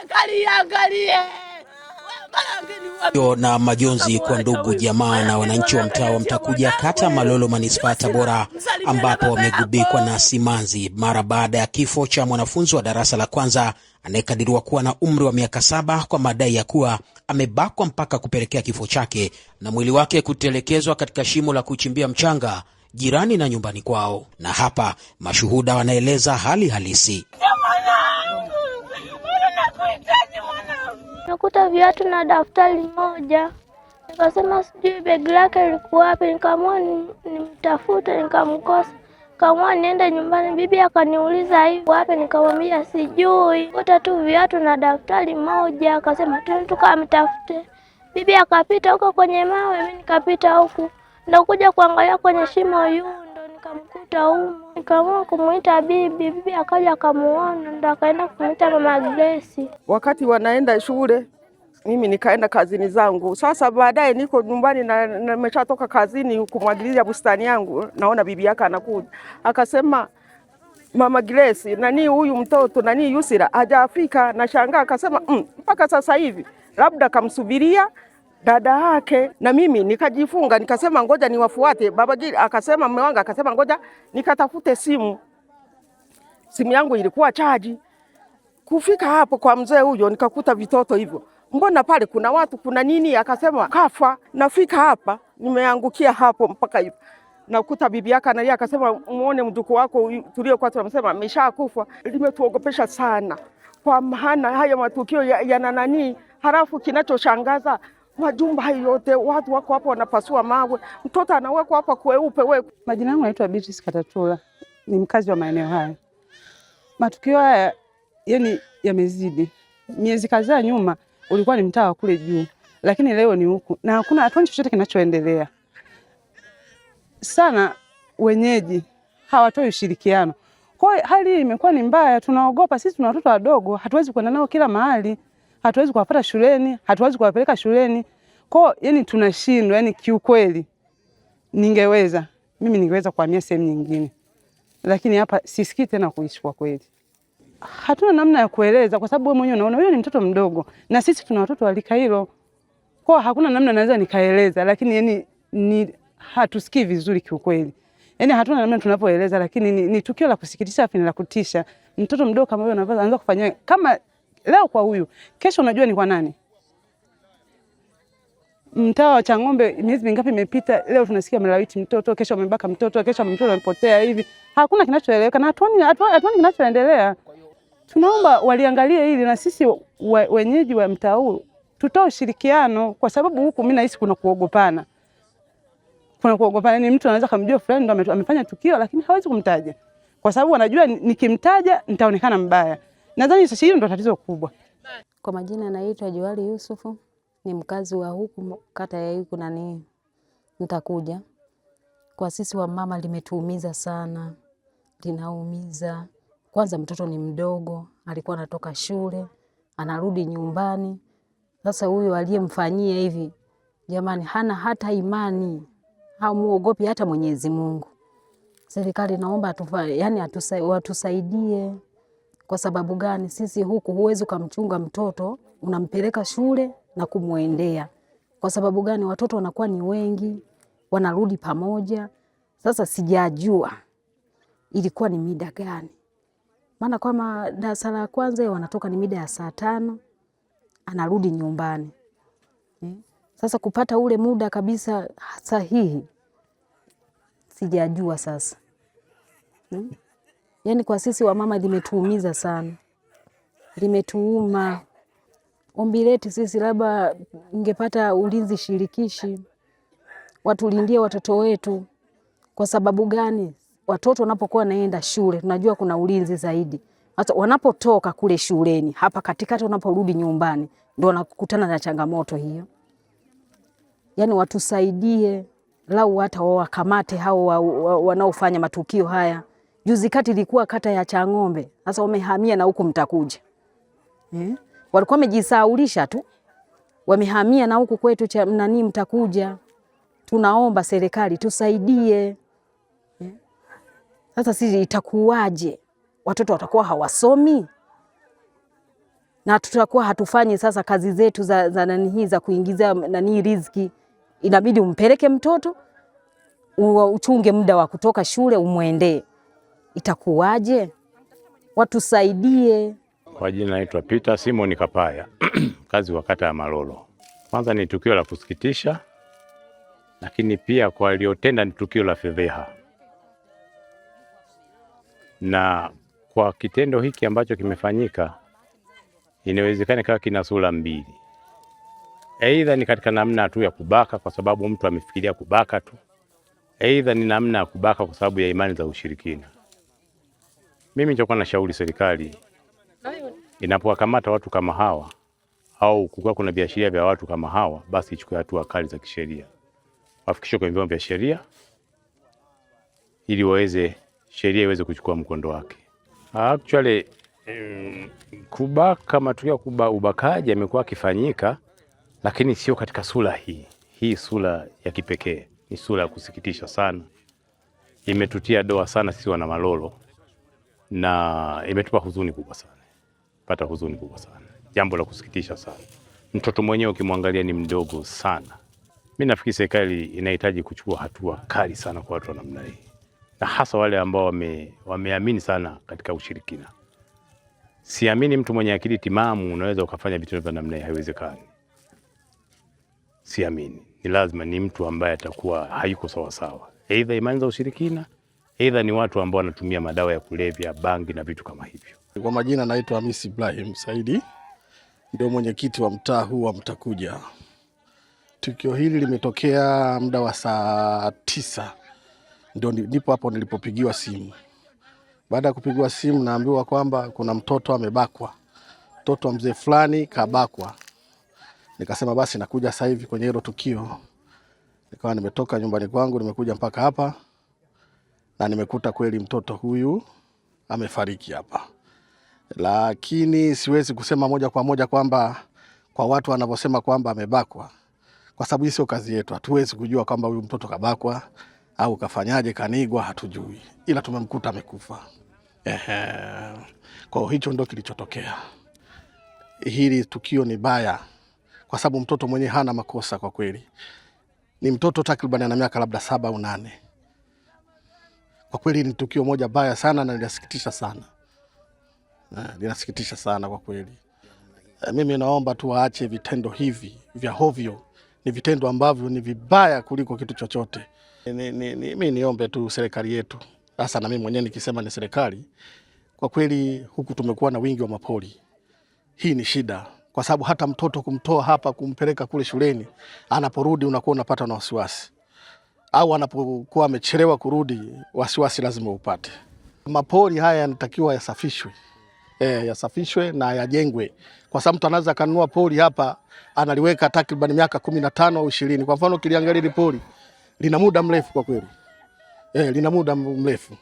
Serikali iangalie na majonzi kwa ndugu jamaa na wananchi wa mtaa wa Mtakuja, kata Malolo, manispaa Tabora, ambapo wamegubikwa na simanzi mara baada ya kifo cha mwanafunzi wa darasa la kwanza anayekadiriwa kuwa na umri wa miaka 7 kwa madai ya kuwa amebakwa mpaka kupelekea kifo chake na mwili wake kutelekezwa katika shimo la kuchimbia mchanga jirani na nyumbani kwao. Na hapa mashuhuda wanaeleza hali halisi. Nakuta viatu na daftari moja, nikasema sijui begi lake liko wapi, nikaamua nimtafute, nikamkosa. Nikaamua niende nyumbani, bibi akaniuliza hivi wapi, nikamwambia sijui, kuta tu viatu na daftari moja. Akasema twende tukamtafute. Bibi akapita huko kwenye mawe, mimi nikapita huku, ndio kuja kuangalia kwenye shimo yu, ndo nikamkuta humo. Nikaamua kumuita bibi, bibi akaja akamuona, ndo akaenda kumuita mama Grace. Wakati wanaenda shule mimi nikaenda kazini zangu. Sasa baadaye niko nyumbani na nimeshatoka kazini kumwagilia bustani yangu, naona bibi yake anakuja. Akasema Mama Grace, nani huyu mtoto nani Yusira hajafika? Nashangaa, akasema mpaka sasa hivi labda kamsubiria dada yake. Na mimi nikajifunga nikasema ngoja niwafuate. Baba Gili akasema, mume wangu akasema ngoja nikatafute simu. Simu yangu ilikuwa chaji. Kufika hapo kwa mzee huyo nikakuta vitoto hivyo, mbona pale kuna watu kuna nini? Akasema kafa. Nafika hapa nimeangukia hapo mpaka hivyo nakuta bibi yake analia, akasema muone mjukuu wako tuliokuwa tunamsema ameshakufa. Limetuogopesha sana, kwa maana haya matukio yana nani. Halafu kinachoshangaza majumba hayo yote watu wako hapo wanapasua mawe, mtoto anawekwa hapa kweupe. We, Majina yangu naitwa Beatrice Katatula, ni mkazi wa maeneo haya. Matukio haya yani yamezidi. Miezi kadhaa nyuma ulikuwa ni mtaa wa kule juu, lakini leo ni huku na hakuna, hatuoni chochote kinachoendelea. Sana wenyeji hawatoi ushirikiano. Kwa hiyo hali hii imekuwa ni mbaya, tunaogopa. Sisi tuna watoto wadogo, hatuwezi kwenda nao kila mahali, hatuwezi kuwafuata shuleni, hatuwezi kuwapeleka shuleni. Kwa hiyo yani tunashindwa, yani kiukweli ningeweza mimi ningeweza kuhamia sehemu nyingine, lakini hapa sisikii tena kuishi kwa kweli. Hatuna namna ya kueleza kwa sababu wewe mwenyewe unaona huyo ni mtoto mdogo na sisi tuna watoto wa rika hilo. Kwa hakuna namna naweza nikaeleza, lakini yani ni hatusikii vizuri kiukweli. Yani hatuna namna tunavyoeleza, lakini ni tukio la kusikitisha afu ni la kutisha. Mtoto mdogo kama huyo anaanza kufanya kama leo kwa huyu, kesho unajua ni kwa nani. Mtaa wa Chang'ombe miezi mingapi imepita, leo tunasikia amelawiti mtoto, kesho amebaka mtoto, kesho mtoto amepotea hivi. Hakuna kinachoeleweka na hatuoni kinachoendelea. Tunaomba waliangalie hili na sisi wenyeji wa mtaa huu tutoe ushirikiano, kwa sababu huku mimi nahisi kuna kuogopana. Kuna kuogopana, ni mtu anaweza kumjua fulani ndo amefanya tukio, lakini hawezi kumtaja kwa sababu anajua nikimtaja nitaonekana mbaya. Nadhani sasa hilo ndo tatizo kubwa. Kwa majina naitwa Joali Yusufu, ni mkazi wa huku kata ya huku nani Mtakuja. Kwa sisi wa mama limetuumiza sana, linaumiza. Kwanza mtoto ni mdogo, alikuwa anatoka shule, anarudi nyumbani. Sasa huyu aliyemfanyia hivi, jamani, hana hata imani, hamuogopi hata Mwenyezi Mungu. Serikali naomba yani watusaidie. Kwa sababu gani? Sisi huku huwezi ukamchunga mtoto, unampeleka shule na kumwendea. Kwa sababu gani? Watoto wanakuwa ni wengi, wanarudi pamoja. Sasa sijajua ilikuwa ni mida gani, maana kama darasa la kwanza wanatoka ni mida ya saa 5, anarudi nyumbani. Sasa kupata ule muda kabisa sahihi sijajua sasa. Yaani kwa sisi wamama limetuumiza sana, limetuuma. Ombi letu sisi labda ingepata ulinzi shirikishi, watulindie watoto wetu. Kwa sababu gani? Watoto wanapokuwa wanaenda shule tunajua kuna ulinzi zaidi. Sasa wanapotoka kule shuleni hapa katikati, wanaporudi nyumbani ndio wanakutana na changamoto hiyo. Yaani watusaidie, lau hata wakamate hao wanaofanya matukio haya. Juzi kati ilikuwa kata ya Chang'ombe, sasa wamehamia na huku Mtakuja. Walikuwa wamejisaulisha tu, wamehamia na huku kwetu cha nani Mtakuja. Tunaomba serikali tusaidie. Sasa sisi itakuwaje? Watoto watakuwa hawasomi? Na tutakuwa hatufanyi sasa kazi zetu za nani hii za kuingiza nani riziki. Inabidi umpeleke mtoto uchunge muda wa kutoka shule umwendee. Itakuwaje? Watusaidie. Kwa jina naitwa Peter Simon Kapaya, mkazi wa kata ya Malolo. Kwanza ni tukio la kusikitisha, lakini pia kwa waliotenda ni tukio la fedheha. Na kwa kitendo hiki ambacho kimefanyika, inawezekana ikawa kina sura mbili. Aidha ni katika namna tu ya kubaka kwa sababu mtu amefikiria kubaka tu, aidha ni namna ya kubaka kwa sababu ya imani za ushirikina. Mimi nitakuwa nashauri serikali inapowakamata watu kama hawa au kukiwa kuna viashiria vya watu kama hawa, basi ichukue hatua kali za kisheria, wafikishwe kwenye vyombo vya sheria ili waweze sheria iweze kuchukua mkondo wake. Actually, kubaka, matukio ya ubakaji yamekuwa yakifanyika, lakini sio katika sura hii. Hii sura ya kipekee ni sura ya kusikitisha sana, imetutia doa sana sisi wana Malolo na imetupa huzuni kubwa sana, pata huzuni kubwa sana, jambo la kusikitisha sana. Mtoto mwenyewe ukimwangalia ni mdogo sana. Mimi nafikiri serikali inahitaji kuchukua hatua kali sana kwa watu wa namna hii, na hasa wale ambao wameamini sana katika ushirikina. Siamini mtu mwenye akili timamu unaweza ukafanya vitendo vya namna hii, haiwezekani. Siamini, ni lazima ni mtu ambaye atakuwa hayuko sawa sawa, aidha imani za ushirikina, aidha ni watu ambao wanatumia madawa ya kulevya, bangi na vitu kama hivyo. Kwa majina naitwa Hamisi Ibrahim Saidi, ndio mwenyekiti wa mtaa huu wa Mtakuja. Tukio hili limetokea muda wa 9:00, ndio ndipo hapo nilipopigiwa simu. Baada ya kupigiwa simu, naambiwa kwamba kuna mtoto amebakwa, mtoto wa mzee fulani kabakwa. Nikasema basi nakuja sasa hivi kwenye hilo tukio. Nikawa nimetoka nyumbani kwangu nimekuja mpaka hapa na nimekuta kweli mtoto huyu amefariki hapa. Lakini siwezi kusema moja kwa moja kwamba kwa watu wanavyosema kwamba amebakwa, kwa sababu hii sio kazi yetu. Hatuwezi kujua kwamba huyu mtoto kabakwa au kafanyaje, kanigwa, hatujui, ila tumemkuta amekufa. Kwa hiyo hicho ndio kilichotokea. Hili tukio ni baya kwa sababu mtoto mwenyewe hana makosa kwa kweli. Ni mtoto takriban ana miaka labda 7 au 8. Kwa kweli ni tukio moja baya sana na linasikitisha sana. Linasikitisha sana kwa kweli. Mimi naomba tu waache vitendo hivi vya hovyo. Ni vitendo ambavyo ni vibaya kuliko kitu chochote. Mimi niombe tu serikali yetu, hasa na mimi mwenyewe nikisema ni serikali, kwa kweli huku tumekuwa na wingi wa mapori. Hii ni shida kwa sababu hata mtoto kumtoa hapa kumpeleka kule shuleni, anaporudi unakuwa unapata na wasiwasi, au anapokuwa amechelewa kurudi wasiwasi lazima upate. Mapori haya yanatakiwa yasafishwe. Yasafishwe na yajengwe, kwa sababu mtu anaweza kanunua pori hapa analiweka takriban miaka 15 au 20. Kwa mfano kiliangalia ile pori lina muda mrefu kwa kweli. Lina muda mrefu.